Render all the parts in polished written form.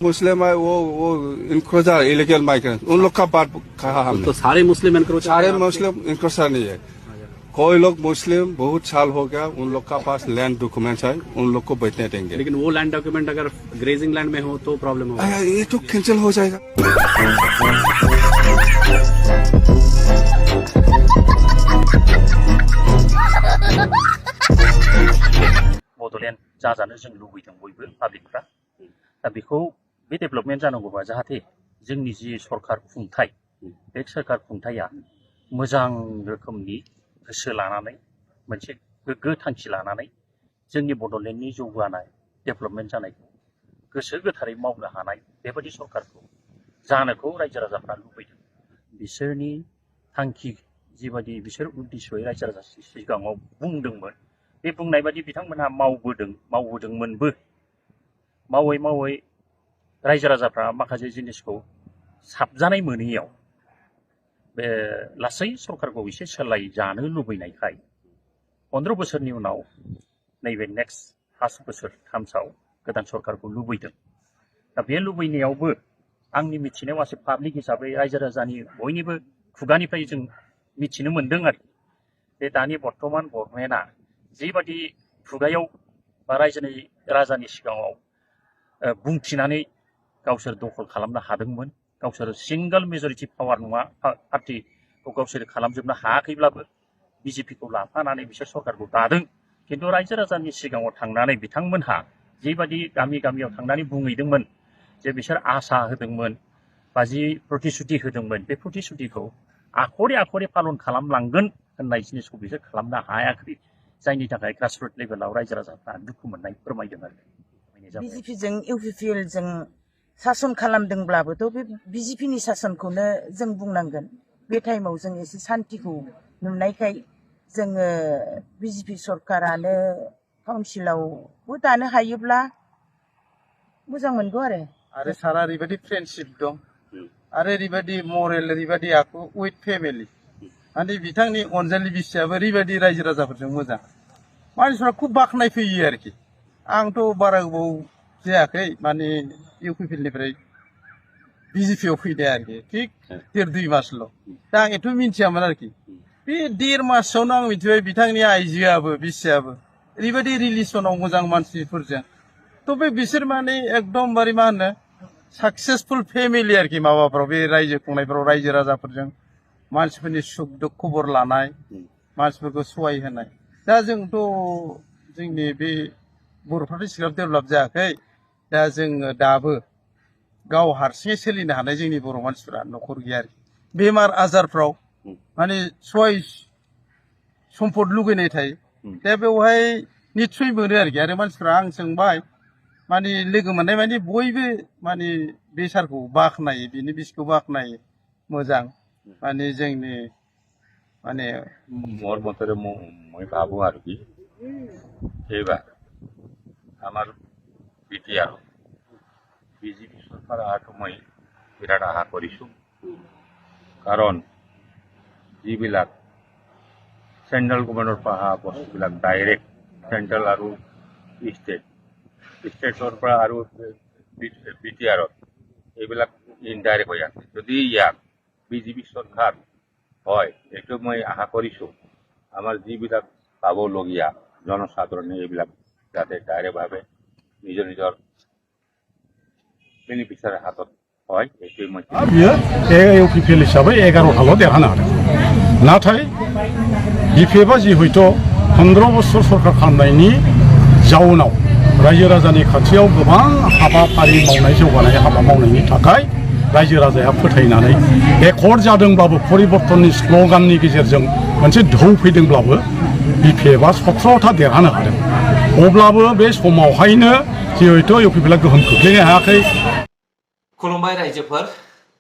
मुस्लिम है वो इंक्रोचर illegal migrant उन लोग का बात कहा हमने। तो सारे मुस्लिम इंक्रोचर? सारे मुस्लिम इंक्रोचर नहीं है, कोई लोग मुस्लिम बहुत साल हो गया उन लोग का पास लैंड डॉक्यूमेंट्स है, उन लोग को बैठने देंगे। लेकिन वो लैंड डॉक्यूमेंट अगर ग्रेजिंग लैंड में हो तो प्रॉब्लम होगा। ये तो कैंसिल हो जाएगा। बड'लेण्ड जाजानो जों लुबैदों बयबो पाब्लिकफ्रा। दा बेखौ बे डेभेलपमेन्ट जानांगौबा जाहाथे जोंनि जि सरकार खुंथाय बे सरकार खुंथाया मोजां रोखोमनि गोसो लानानै मोनसे गोग्गो थांखि लानानै जोंनि बड'लेण्डनि जौगानाय डेभेलपमेन्ट जानायखौ गोसो गोथारै मावनो हानाय बेबायदि सरकारखौ जानोखौ रायजो राजाफ्रा लुबैदों। बिसोरनि थांखि जिबायदि बिसोर उद्देश्ययै रायजो राजानि सिगाङाव बुंदोंमोन बे बुंनाय बायदि बिथांमोनहा मावबोदोंमोनबो। मावै मावै रायजो राजाफ्रा माखासे जिनिसखौ साबजानाय मोनैयाव बे लासै सरकारखौ एसे सोलायजानो लुबैनायखाय 15 बोसोरनि उनाव नैबे नेक्स्ट 5 बोसोर थामसाव गोदान सरकारखौ लुबैदों। दा बे लुबैनायावबो आंनि मिथिनायाव एसे पाब्लिक हिसाबै रायजो राजानि बयनिबो खुगानिफ्राय जों मिथिनो मोन्दों आरो बे दानि बर्तमान गभर्नमेन्टआ जिबायदि खुगायाव बा राजानि सिगाङाव बुंथिनानै गावसोर दखल खालामनो हादोंमोन, गावसोर सिंगल मेजरिटि पावार नङा पार्टिखौ गावसोर खालामजोबनो हायाखैब्लाबो बिजेपिखौ लाफानानै बिसोर सरकारखौ दादों। खिन्थु रायजो राजानि सिगाङाव थांनानै बिथांमोनहा जिबायदि गामियाव थांनानै बुंहैदोंमोन जे बिसोर आसा होदोंमोन बा जि प्रतिश्रुति होदोंमोन बे प्रतिश्रुतिखौ आखरे आखरे पालन खालामलांगोन होननाय जिनिसखौ बिसोर खालामनो हायाखै, जायनि थाखाय ग्रासरुट लेभेलाव रायजो राजाफ्रा दुखु मोननाय फोरमायदों आरो। बिजेपिजों इउपिपिएलजों सासन खालामदोंब्लाबोथ' बे बिजेपिनि सासनखौनो जों बुंनांगोन। बे टाइमाव जों एसे सान्तिखौ नुनायखाय जोङो बिजेपि सरकारानो काउन्सिलावबो दानो हायोब्ला मोजां मोनगौ आरो सारा ओरैबायदि फ्रेन्डशिप दं आरो ओरैबायदि मरेल ओरैबायदि आखु उइथ फेमिलि माने बिथांनि अनजालि बिसियाबो ओरैबायदि रायजो राजाफोरजों मोजां मानसिफ्रा खुब बाख्नाय फैयो आरोखि। आंथ' बारा गोबाव जायाखै माने इउपिपिएलनिफ्राय बिजेपिआव फैदों आरोखि, थिग 1.5-2 मासल'। दा आं एथ' मिथियामोन आरोखि। बे 1.5 मासावनो आं मिथिबाय बिथांनि आइजोआबो बिसियाबो ओरैबायदि रिलेसनाव मोजां मानसिफोरजों। थ' बे बिसोर माने एकदमबारे मा होनो साक्सेसफुल फेमिलि आरोखि माबाफ्राव बे रायजो खुंनायफ्राव रायजो राजाफोरजों मानसिफोरनि सुख दुख खबर लानाय, मानसिफोरखौ सहाय होनाय। दा जोंथ' जोंनि बे बर'फ्राथ' इसिग्राब डेभेलप जायाखै। दा जोङो दाबो गाव हारसिङै सोलिनो हानाय जोंनि बर' मानसिफ्रा न'खर गैया आरोखि। बेमार आजारफ्राव माने सहाय सम्पद लुगैनाय थायो। दा बेवहाय निस्सय मोनो आरोखि। आरो मानसिफ्रा आं सोंबाय माने लोगो मोननाय माने बयबो माने बे सारखौ बाख्नायो, बिनि बिसिखौ बाख्नायो, मोजां माने जोंनि মানে মোৰ মতেৰে মই ভাবোঁ আৰু কি এইবাৰ আমাৰ বিটিআৰ বিজেপি চৰকাৰ অহাটো মই বিৰাট আশা কৰিছোঁ। কাৰণ যিবিলাক চেণ্ট্ৰেল গভৰ্ণমেণ্টৰ পৰা অহা বস্তুবিলাক ডাইৰেক্ট চেণ্ট্ৰেল আৰু ষ্টেটৰ পৰা আৰু বিটিআৰত এইবিলাক ইনডাইৰেক্ট হৈ আছে। যদি ইয়াক বিজেপি চৰকাৰ হয় এইটো মই আশা কৰিছোঁ আমাৰ যিবিলাক পাবলগীয়া জনসাধাৰণে এইবিলাক যাতে ডাইৰেক্টভাৱে নিজৰ নিজৰ बेनिफिसियारि हाथत হয় এইটোই মই बियो इउपिपिएल हिसाबै 11 हालाव देरहानो हादों। नाथाय बिपिएफआ जिहेतु 15 बोसोर सरकार खालामनायनि जाउनाव रायजो राजानि खाथियाव गोबां हाबाफारि मावनाय जौगानाय हाबा मावनायनि थाखाय रायजो राजाया फोथायनानै एकर्ड जादोंब्लाबो परिबर्तननि स्ल'गाननि गेजेरजों मोनसे ढौ फैदोंब्लाबो बिपिएफआ 17था देरहानो हादों। अब्लाबो बे समावहायनो जिहेतु इउपिपिएलआ गोहोम खोख्लैनो हायाखै। खुलुमबाय रायजोफोर,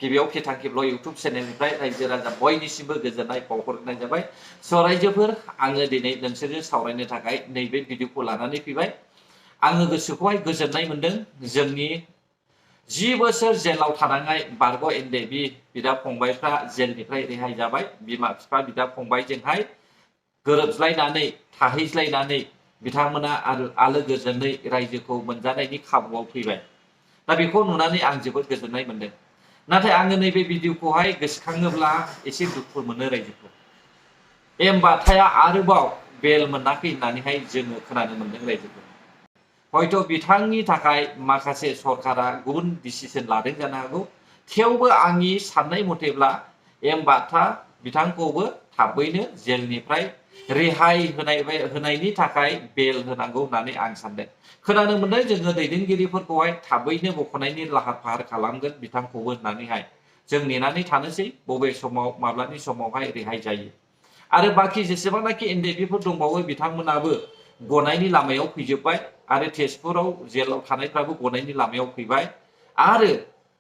गिबियाव फिथा खेबल' इउटुब चेनेलनिफ्राय रायजो राजा बयनिसिमबो गोजोननाय बावहरनाय जाबाय। स' रायजोफोर, आङो दिनै नोंसोरजों सावरायनो थाखाय नैबे भिडिअखौ लानानै फैबाय। आङो गोसोखौहाय गोजोननाय मोन्दों। जोंनि 10 बोसोर जेलाव थानांनाय बारग' एनडेबि बिदा फंबायफ्रा जेलनिफ्राय रेहाय जाबाय। बिमा बिफा बिदा फंबायजोंहाय गोरोबज्लायनानै थाहैज्लायनानै बिथांमोना आलो गोजोनै रायजोखौ मोनजानायनि खाबुआव फैबाय। दा बेखौ नुनानै आं जोबोद गोजोननाय मोनदों नाथाय आङो नैबे भिडिअखौहाय गोसोखाङोब्ला एसे दुखु मोनो रायजोफोर एम बाथाया आरोबाव बेल मोनाखै होननानैहाय जोङो खोनानो मोनदों रायजोफोर हयथ' बिथांनि थाखाय माखासे सरकारा गुबुन डिसिसन लादों जानो हागौ थेवबो आंनि साननाय मथेब्ला एम बाथा बिथांखौबो थाबैनो जेलनिफ्राय रेहाय होनायनि थाखाय बेल होनांगौ होननानै आं सानदों खोनानो मोनदों जोङो दैदेनगिरिफोरखौहाय थाबैनो बख'नायनि लाहार फाहार खालामगोन बिथांखौबो होननानैहाय जों नेनानै थानोसै बबे समाव माब्लानि समावहाय रेहाय जायो आरो बाखि जेसेबांनाखि एनडिएफबिफोर दंबावो बिथांमोनाबो गनायनि लामायाव फैजोब्बाय आरो तेजपुराव जेलाव थानायफ्राबो गनायनि लामायाव फैबाय आरो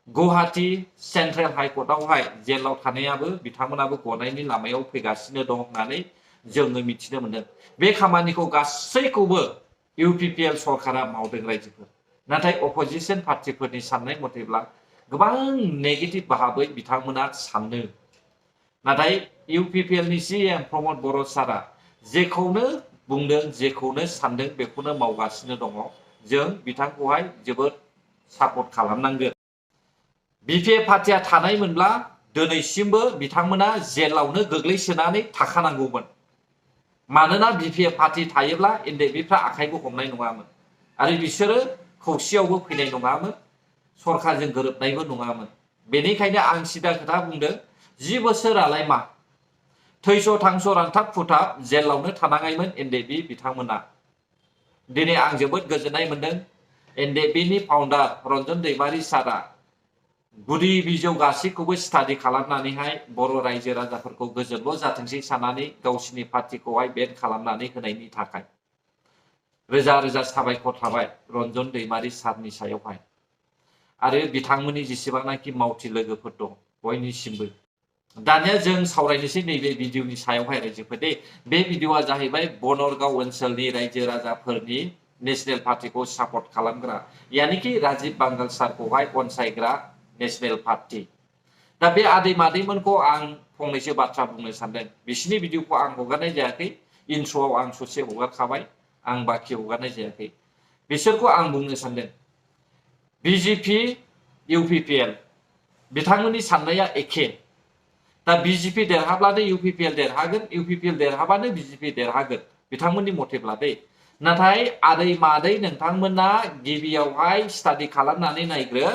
गुवाहाटी सेन्ट्रेल हाइकर्टआवहाय जेलाव थानायाबो बिथांमोनाबो गनायनि लामायाव फैगासिनो दं होननानै जोङो मिथिनो मोनदों बे खामानिखौ गासैखौबो इउपिपिएल सरकारा मावदों रायजोफोर नाथाय अपोजिसन पार्टिफोरनि साननाय मथेब्ला गोबां नेगेटिभ भाबै बिथांमोना सानो नाथाय इउपिपिएलनि सिएम प्रमद बर' सारा जेखौनो बुंदों जेखौनो सानदों बेखौनो मावगासिनो दङ जों बिथांखौहाय जोबोद सापर्ट खालामनांगोन बिपिएफ पार्टिया थानायमोनब्ला दिनैसिमबो बिथांमोना जेलावनो गोग्लैसोनानै थाखानांगौमोन मानोना बिपिएफ पार्टी थायोब्ला एनडिएफबिफ्रा आखाइबो हमनाय नङामोन आरो बिसोरो खौसेयावबो फैनाय नङामोन सरकारजों गोरोबनायबो नङामोन बेनिखायनो आं सिदा खोथा बुंदों 10 बोसोरालाय मा थैस' थांस' रांथाब खुथाब जेलावनो थानाङायमोन एनडिएफबि बिथांमोना दिनै आं जोबोद गोजोननाय मोनदों एनडिएफबिनि फाउन्डार रन्जन दैमारि सारा गुदि बिजौ गासैखौबो स्टाडि खालामनानैहाय बर' रायजो राजाफोरखौ गोजोनल' जाथोंसै साननानै गावसिनि पार्टिखौहाय बेन खालामनानै होनायनि थाखाय रोजा रोजा साबायखर थाबाय रन्जन दैमारि सारनि सायावहाय आरो बिथांमोननि जेसेबांनाखि मावथि लोगोफोर दं बयनिसिमबो दानिया जों सावरायनोसै नैबे भिडिअनि सायावहाय रायजोफोर दे बे भिडिअआ जाहैबाय बनरगाव ओनसोलनि रायजो राजाफोरनि नेशनेल पार्टिखौ सापर्ट खालामग्रा यानिकि राजीव बांगाल सारखौहाय अनसायग्रा नेशनेल पार्टी दा बे आदै मादैमोनखौ आं फंनैसो बाथ्रा बुंनो सानदों बिसिनि भिडिअखौ आं हगारनाय जायाखै इन्ट्र'आव आं ससे हगारखाबाय आं बाखि हगारनाय जायाखै बिसोरखौ आं बुंनो सानदों बिजेपि इउपिपिएल बिथांमोननि साननाया एखे दा बिजेपि देरहाब्लानो इउपिपिएल देरहागोन इउपिपिएल देरहाबानो बिजेपि देरहागोन बिथांमोननि मथेब्ला दे नाथाय आदै मादै नोंथांमोना गिबियावहाय स्टाडि खालामनानै नायग्रो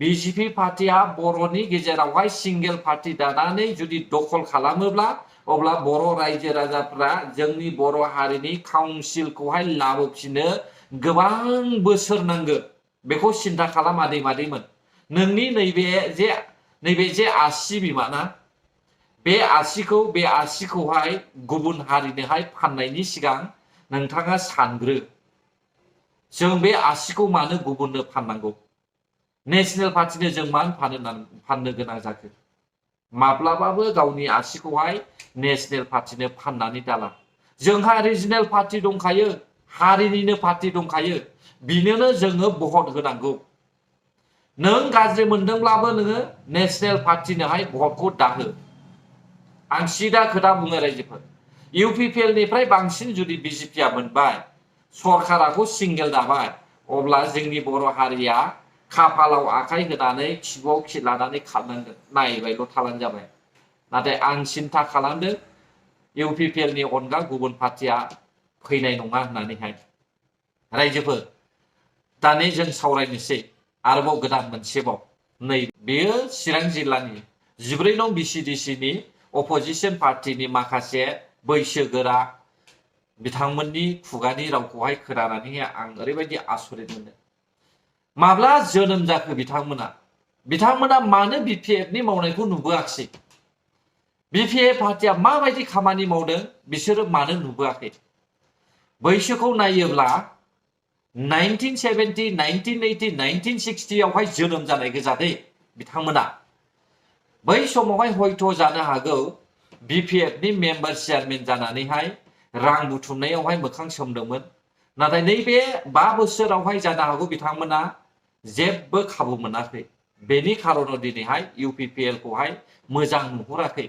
बिजेपि पार्टिया बर'नि गेजेरावहाय सिंगेल पार्टी दानानै जुदि दखल खालामोब्ला अब्ला बर' रायजो राजाफ्रा जोंनि बर' हारिनि काउन्सिलखौहाय लाबोफिननो गोबां बोसोर नांगोन बेखौ सिन्था खालाम आदै मादैमोन नोंनि नैबे जे आसि बिमा ना बे आसिखौहाय गुबुन हारिनोहाय फाननायनि सिगां नोंथाङा सानग्रो जों बे आसिखौ मानो गुबुननो फाननांगौ नेशनेल पार्टिनो जों मानो फाननो गोनां जाखो माब्लाबाबो गावनि आसिखौहाय नेशनेल पार्टिनो फाननानै दाला जोंहा रिजनेल पार्टी दंखायो हारिनिनो पार्टी दंखायो बिनोनो जोङो भट होनांगौ नों गाज्रि मोनदोंब्लाबो नोङो नेशनेल पार्टिनोहाय भटखौ दाहो आं सिदा खोथा बुङो रायजोफोर इउपिपिएलनिफ्राय बांसिन जुदि बिजेपिया मोनबाय सरकाराखौ सिंगेल दाबाय अब्ला जोंनि बर' हारिया खाफालाव आखाइ होनानै खिबुआव खिलानानै खारनांगोन नायबायल' थालानो जाबाय नाथाय आं सिन्था खालामदों इउपिपिएलनि अनगा गुबुन पार्टिया फैनाय नङा होननानैहाय रायजोफोर दानि जों सावरायनोसै आरोबाव गोदान मोनसेबाव नै बेयो चिरां जिल्लानि 14 नं बिसिडिसिनि अपोजिसन पार्टिनि माखासे बैसोगोरा बिथांमोननि खुगानि रावखौहाय खोनानानैहाय आं ओरैबायदि आसरित मोनो माब्ला जोनोम जाखो बिथांमोना मानो बिपिएफनि मावनायखौ नुबोआखिसै बिपिएफ पार्टिया माबायदि खामानि मावदों बिसोरो मानो नुबोआखै बैसोखौ नायोब्ला 1970 1980 1960 आवहाय जोनोम जानाय गोजादै बिथांमोना बै समावहाय हयथ' जानो हागौ बिपिएफनि मेम्बार चेयारमेन जानानैहाय रां बुथुमनायावहाय मोखां सोमदोंमोन नाथाय नैबे 5 बोसोरावहाय जानो हागौ बिथांमोना जेबो खाबु मोनाखै बेनि खारनाव दिनैहाय इउपिपिएलखौहाय मोजां नुहुराखै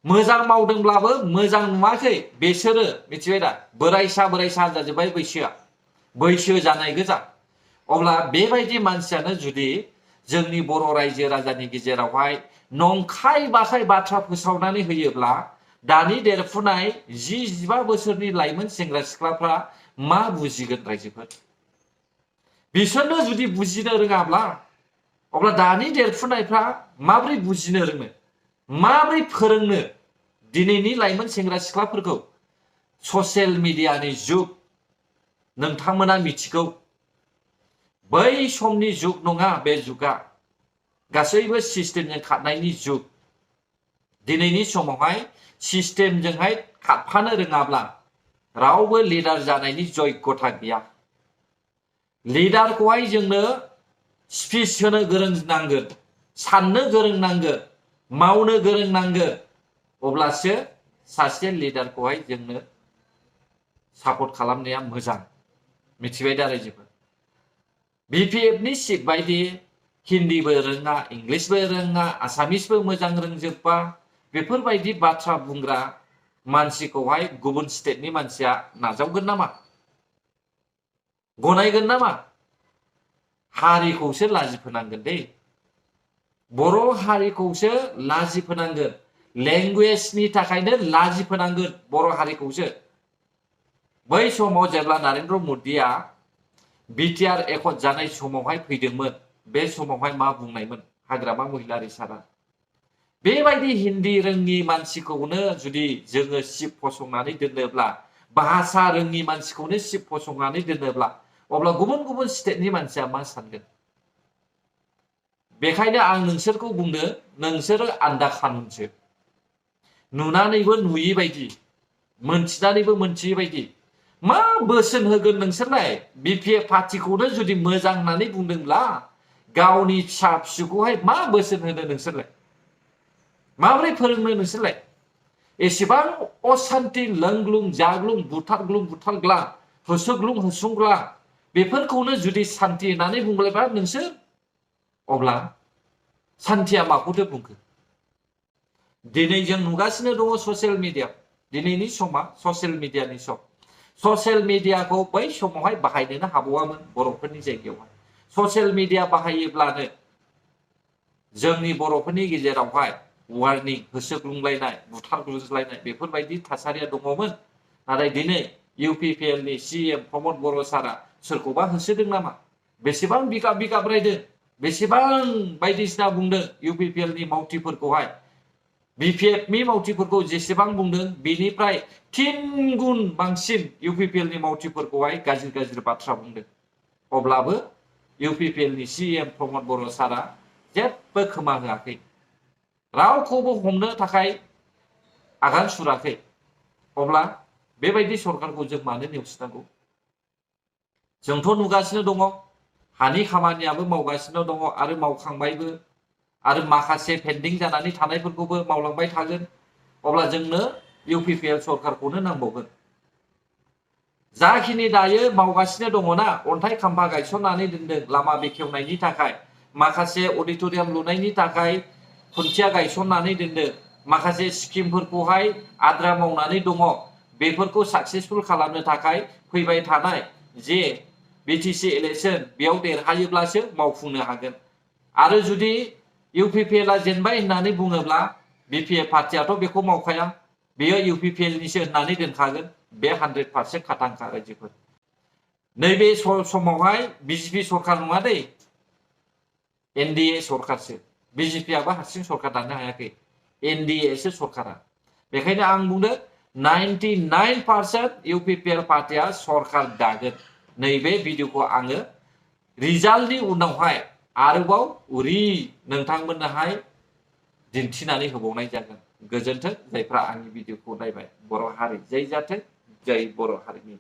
मोजां मावदोंब्लाबो मोजां नुवाखै बिसोरो मिथिबाय दा बोरायसा जाजोब्बाय बैसो जानाय गोजा अब्ला बेबायदि मानसियानो जुदि जोंनि बर' रायजो राजानि गेजेरावहाय नंखाय बाखाय बाथ्रा फोसावनानै होयोब्ला दानि देरफुनाय 10-15 बोसोरनि लाइमोन सेंग्रा सिख्लाफ्रा मा बुजिगोन रायजोफोर? बिसोरनो जुदि बुजिनो रोङाब्ला अब्ला दानि देरफुनायफ्रा माबोरै बुजिनो रोंनो, माबोरै फोरोंनो दिनैनि लाइमोन सेंग्रा सिख्लाफोरखौ? ससियेल मिडियानि जुग, नोंथांमोना मिथिगौ। बै समनि जुग नङा बे जुगा, गासैबो सिस्टेमजों खारनायनि जुग। दिनैनि समावहाय सिस्टेमजोंहाय खारफानो रोङाब्ला रावबो लिडार जानायनि जग्यता गैया। लिडारखौहाय जोंनो स्पिच होनो गोरों नांगोन, साननो गोरों नांगोन, मावनो गोरों नांगोन, अब्लासो सासे लिडारखौहाय जोंनो सापर्ट खालामनाया मोजां। मिथिबाय दा रायजोफोर? BPFनि सिट बायदि हिन्दीबो रोङा, इंलिसबो रोङा, आसामिसबो मोजां रोंजोबा, बेफोरबायदि बाथ्रा बुंग्रा मानसिखौहाय गुबुन स्टेटनि मानसिया नाजावगोन नामा? गनायगोन नामा? हारिखौसो लाजिफोनांगोन दे। बर' हारिखौसो लाजिफोनांगोन। लेंगुवेजनि थाखायनो लाजिफोनांगोन बर' हारिखौसो। बै समाव जेब्ला नरेन्द्र मदिया BTR एकर्ड जानाय समावहाय फैदोंमोन, बे समावहाय मा बुंनायमोन हाग्रामा महिलारि सारा? बेबायदि हिन्दी रोङि मानसिखौनो जुदि जोङो चिफ फसंनानै दोनोब्ला, भाषा रोङि मानसिखौनो चिफ फसंनानै दोनोब्ला, अब्ला गुबुन गुबुन स्टेटनि मानसिया मा सानगोन? बेखायनो आं नोंसोरखौ बुंनो, नोंसोरो आन्दा खानुनसो, नुनानैबो नुयि बायदि, मोनथिनानैबो मोनथियै बायदि। मा बोसोन होगोन नोंसोरलाय? BPF पार्टिखौनो जुदि मोजां होननानै बुंदोंब्ला गावनि फिसा फिसौखौहाय मा बोसोन होनो नोंसोरलाय? माबोरै फोरोंनो नोंसोरलाय? एसेबां असान्ति, लोंग्लुं जाग्लुं, बुथारग्लुं बुथारग्ला, होसोग्लुं होसोग्ला, बेफोरखौनो जुदि सान्ति होननानै बुंलायबा नोंसोर, अब्ला सान्तिया माखौथो बुंखो? दिनै जों नुगासिनो दङ ससियेल मिडिया। दिनैनि समा ससियेल मिडियानि सम। ससियेल मिडियाखौ बै समावहाय बाहायनोनो हाबावामोन बर'फोरनि जायगायावहाय। ससियेल मिडिया बाहायोब्लानो जोंनि बर'फोरनि गेजेरावहाय वार्निं, होसोग्लुंलायनाय, बुथारग्लुंलायनाय बेफोरबायदि थासारिया दङमोन। नाथाय दिनै UPPLनि CM प्रमद बर' सारा सोरखौबा होसोदों नामा? बेसेबां बिगाब बिगाब रायदों, बेसेबां बायदिसिना बुंदों UPPLनि मावथिफोरखौहाय। BPFनि मावथिफोरखौ जेसेबां बुंदों बेनिफ्राय 3 गुन बांसिन UPPLनि मावथिफोरखौहाय गाज्रि गाज्रि बाथ्रा बुंदों। अब्लाबो UPPLनि CM प्रमद बर' सारा जेबो खोमा होआखै, रावखौबो हमनो थाखाय आगान सुराखै। अब्ला बेबायदि सरकारखौ जों मानो नेवसिनांगौ? जोंथ' नुगासिनो दङ, हानि खामानियाबो मावगासिनो दङ आरो मावखांबायबो, आरो माखासे पेन्डिं जानानै थानायफोरखौबो मावलांबाय थागोन। अब्ला जोंनो UPPL सरकारखौनो नांबावगोन। जाखिनि दायो मावगासिनो दङना, अन्थाइ खाम्फा गायसननानै दोनदों लामा बेखेवनायनि थाखाय, माखासे अडिट'रियाम लुनायनि थाखाय खुन्थिया गायसननानै दोनदों, माखासे स्किमफोरखौहाय आद्रा मावनानै दङ, बेफोरखौ साक्सेसफुल खालामनो थाखाय फैबाय थानाय जे BTC इलेक्सन, बेयाव देरहायोब्लासो मावफुंनो हागोन। आरो जुदि UPPLआ जेनबाय होननानै बुङोब्ला BPF पार्टियाथ' बेखौ मावखाया, बेयो UPPLनिसो होननानै दोनखागोन। बे 100% खाथांखा रायजोफोर। नैबे समावहाय BJP सरकार नङा दै, NDA सरकारसो। BJPआबो हारसिं सरकार दानो हायाखै, NDAसो सरकारा। बेखायनो आं बुंदों 99% UPPL पार्टिया सरकार दागोन। नैबे भिडिअखौ आङो रिजाल्टनि उनावहाय आरोबाव नोंथांमोननोहाय दिन्थिनानै होबावनाय जागोन। गोजोन्थों जायफ्रा आंनि भिडिअखौ नायबाय। बर' हारि जै जाथों, जै बर' हारिनि।